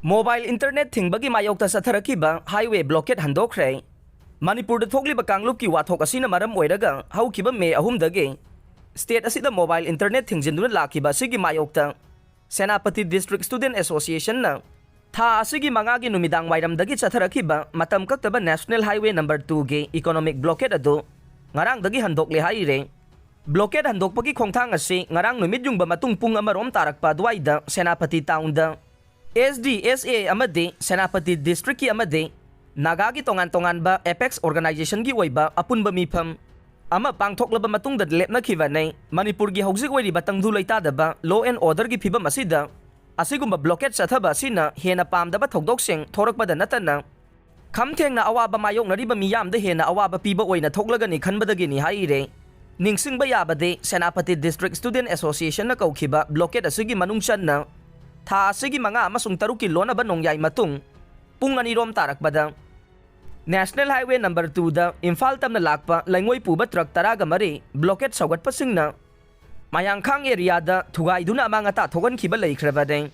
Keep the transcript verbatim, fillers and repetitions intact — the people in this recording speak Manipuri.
Mobile internet ꯊꯤꯡꯕꯒꯤ ꯃꯥꯌꯣꯛꯇ ꯆꯠꯊꯔꯛꯈꯤꯕ highway blockade ꯍꯟꯗꯣꯛꯈ꯭ꯔꯦ꯫ ꯃꯅꯤꯄꯨꯔꯗ ꯊꯣꯛꯂꯤꯕ ꯀꯥꯡꯂꯨꯞꯀꯤ ꯋꯥꯊꯣꯛ ꯑꯁꯤꯅ ꯃꯔꯝ ꯑꯣꯏꯔꯒ ꯍꯧꯈꯤꯕ ꯃꯦ ꯑꯍꯨꯝꯗꯒꯤ state ꯑꯁꯤꯗ mobile internet ꯊꯤꯡꯖꯤꯟꯗꯨꯅ ꯂꯥꯛꯈꯤꯕ ꯑꯁꯤꯒꯤ ꯃꯥꯌꯣꯛꯇ ꯁꯦꯅꯥꯄꯇꯤ District Student Associationꯅ ꯊꯥ ꯑꯁꯤꯒꯤ ꯃꯉꯥꯒꯤ ꯅꯨꯃꯤꯗꯥꯡ ꯋꯥꯏꯔꯝꯗꯒꯤ ꯆꯠꯊꯔꯛꯈꯤꯕ ꯃꯇꯝ ꯀꯛꯇꯕ National Highway number twoꯒꯤ economic blockade ꯑꯗꯨ ꯉꯔꯥꯡꯗꯒꯤ ꯍꯟꯗꯣꯛꯂꯦ ꯍꯥꯏꯔꯦ꯫ Blockade ꯍꯟꯗꯣꯛꯄꯒꯤ ꯈꯣꯡꯊꯥꯡ ꯑꯁꯤ ꯉꯔꯥꯡ ꯅꯨꯃꯤꯠ ꯌꯨꯡꯕ ꯃꯇꯨꯡ ꯄꯨꯡ ꯑꯃꯔꯣꯝ ꯇꯥꯔꯛꯄ ꯑꯗꯨꯋꯥꯏꯗ Senapati townꯗ S D S A ꯑꯃꯗꯤ ꯁꯦꯅꯥꯄꯇꯤ districtꯀꯤ ꯑꯃꯗꯤ ꯅꯥꯒꯥꯒꯤ ꯇꯣꯉꯥꯟ ꯇꯣꯉꯥꯟꯕ apex organizationꯒꯤ ꯑꯣꯏꯕ ꯑꯄꯨꯟꯕ ꯃꯤꯐꯝ ꯑꯃ ꯄꯥꯡꯊꯣꯛꯂꯕ ꯃꯇꯨꯡꯗ ꯂꯦꯞꯅꯈꯤꯕꯅꯤ꯫ ꯃꯅꯤꯄꯨꯔꯒꯤ ꯍꯧꯖꯤꯛ ꯑꯣꯏꯔꯤꯕ ꯇꯪꯗꯨ ꯂꯩꯇꯥꯗꯕ law and orderꯒꯤ ꯐꯤꯕꯝ ꯑꯁꯤꯗ ꯑꯁꯤꯒꯨꯝꯕ blockade ꯆꯠꯊꯕ ꯑꯁꯤꯅ ꯍꯦꯟꯅ ꯄꯥꯝꯗꯕ ꯊꯧꯗꯣꯛꯁꯤꯡ ꯊꯣꯔꯛꯄꯗ ꯅꯠꯇꯅ ꯈꯝ ꯊꯦꯡꯅ ꯑꯋꯥꯕ ꯃꯥꯌꯣꯛꯅꯔꯤꯕ ꯃꯤꯌꯥꯝꯗ ꯍꯦꯟꯅ ꯑꯋꯥꯕ ꯄꯤꯕ ꯑꯣꯏꯅ ꯊꯣꯛꯂꯒꯅꯤ ꯈꯟꯕꯗꯒꯤꯅꯤ ꯍꯥꯏꯔꯦ꯫ ꯅꯤꯡꯁꯤꯡꯕ ꯌꯥꯕꯗꯤ ꯁꯦꯅꯥꯄꯇꯤ District Student Associationꯅ ꯀꯧꯈꯤꯕ blockade ꯑꯁꯤꯒꯤ ꯃꯅꯨꯡ ꯆꯟꯅ ꯊꯥ ꯑꯁꯤꯒꯤ ꯃꯉꯥ ꯑꯃꯁꯨꯡ ꯇꯔꯨꯛꯀꯤ ꯂꯣꯟꯅꯕ ꯅꯣꯡꯌꯥꯏ ꯃꯇꯨꯡ ꯄꯨꯡ ꯑꯅꯤꯔꯣꯝ ꯇꯥꯔꯛꯄꯗ National Highway number twoꯗ ꯏꯝꯐꯥꯜ ꯇꯝꯅ ꯂꯥꯛꯄ ꯂꯩꯉꯣꯏ ꯄꯨꯕ truck ꯇꯔꯥꯒ ꯃꯔꯤ blockade ꯁꯧꯒꯠꯄꯁꯤꯡꯅ ꯃꯌꯥꯡꯈꯥꯡ areaꯗ ꯊꯨꯒꯥꯏꯗꯨꯅ ꯑꯃꯥꯡ ꯑꯇꯥ ꯊꯣꯛꯍꯟꯈꯤꯕ ꯂꯩꯈ꯭ꯔꯕꯅꯤ꯫